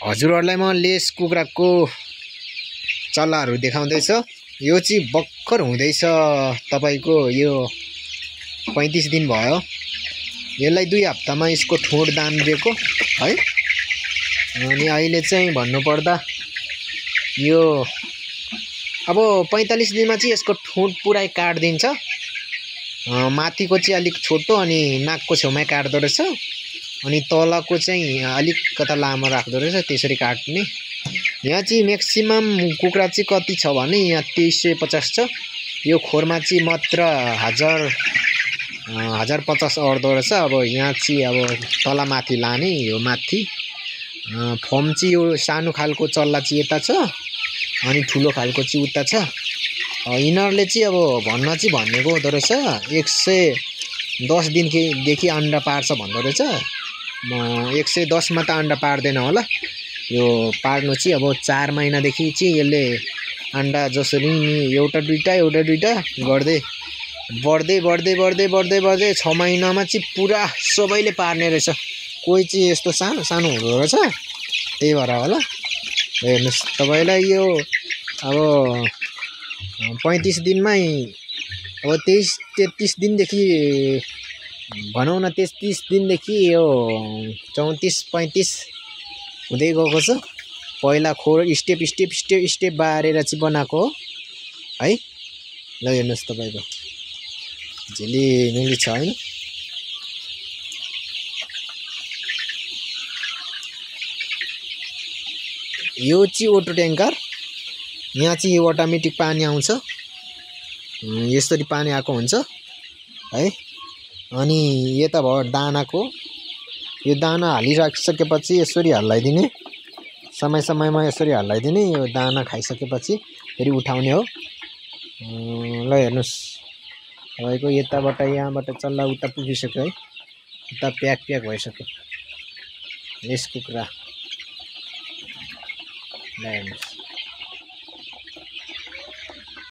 हजुरहरुलाई म लेस कुखुराको चल्लाहरू देखाउँदैछ। यो चाहिँ भर्खर हुँदैछ, तपाईको यो 35 दिन भयो। यसलाई 2 हप्तामा यसको ठोड दाम दिएको है। अनि अहिले चाहिँ भन्नुपर्दा यो अब 45 दिनमा चाहिँ यसको ठोड पुरै काट्दिन्छ। माथिको चाहिँ अलिक छोटो अनि नाकको छेउमै काट्दो रहेछ, अनि तलको चाहिँ अलिक कता लामो राख्दो रहेछ, त्यसरी काट्ने। यहाँ चाहिँ म्याक्सिमम कुखुरा चाहिँ कति छ भने यहाँ 2350 छ। यो खोरमा चाहिँ मात्र 1050 अड्दो रहेछ। अब यहाँ चाहिँ अब तल माथि लाने, यो माथि फर्म चाहिँ यो सानो खालको चल्ला चाहिँ यता छ अनि ठुलो खालको चाहिँ उता छ। यिनीहरूले चाहिँ अब भन्न चाहिँ भनेको हुँदो रहेछ 110 दिनदेखि अन्डा पार्छ भन्दो रहेछ। 110 मा त अन्डा पार्दैन होला। यो पार्नु चाहिँ अब 4 महिनादेखि चाहिँ यसले अन्डा जसरी नि एउटा दुईटा गर्दै बढ्दै 6 महिनामा चाहिँ पुरा सबैले पार्ने रहेछ। कोही चाहिँ यस्तो सानो सानो हुँदो रहेछ, त्यही भएर होला। हेर्नुस् तपाईलाई यो अब 35 दिनमै अब 23-33 दिनदेखि भनौँ न, 33 दिनदेखि यो 34-35 हुँदै गएको छ। पहिला खोर स्टेप बारेर चाहिँ बनाएको हो है। ल हेर्नुस् तपाईको झिलिमिली छ हैन। यो चाहिँ अटो ट्याङ्कर। यहाँ चाहिँ यो अटोमेटिक पानी आउँछ, यसरी पानी आएको हुन्छ है। अनि यता भयो दानाको। यो दाना हालिराखिसकेपछि यसरी हल्लाइदिने, समय समयमा यसरी हल्लाइदिने। यो दाना खाइसकेपछि फेरि उठाउने हो। ल हेर्नुस् तपाईको यताबाट यहाँबाट चल्ला उता पुगिसक्यो है। उता प्याक भइसक्यो यस कुखुरा। ल हेर्नुस्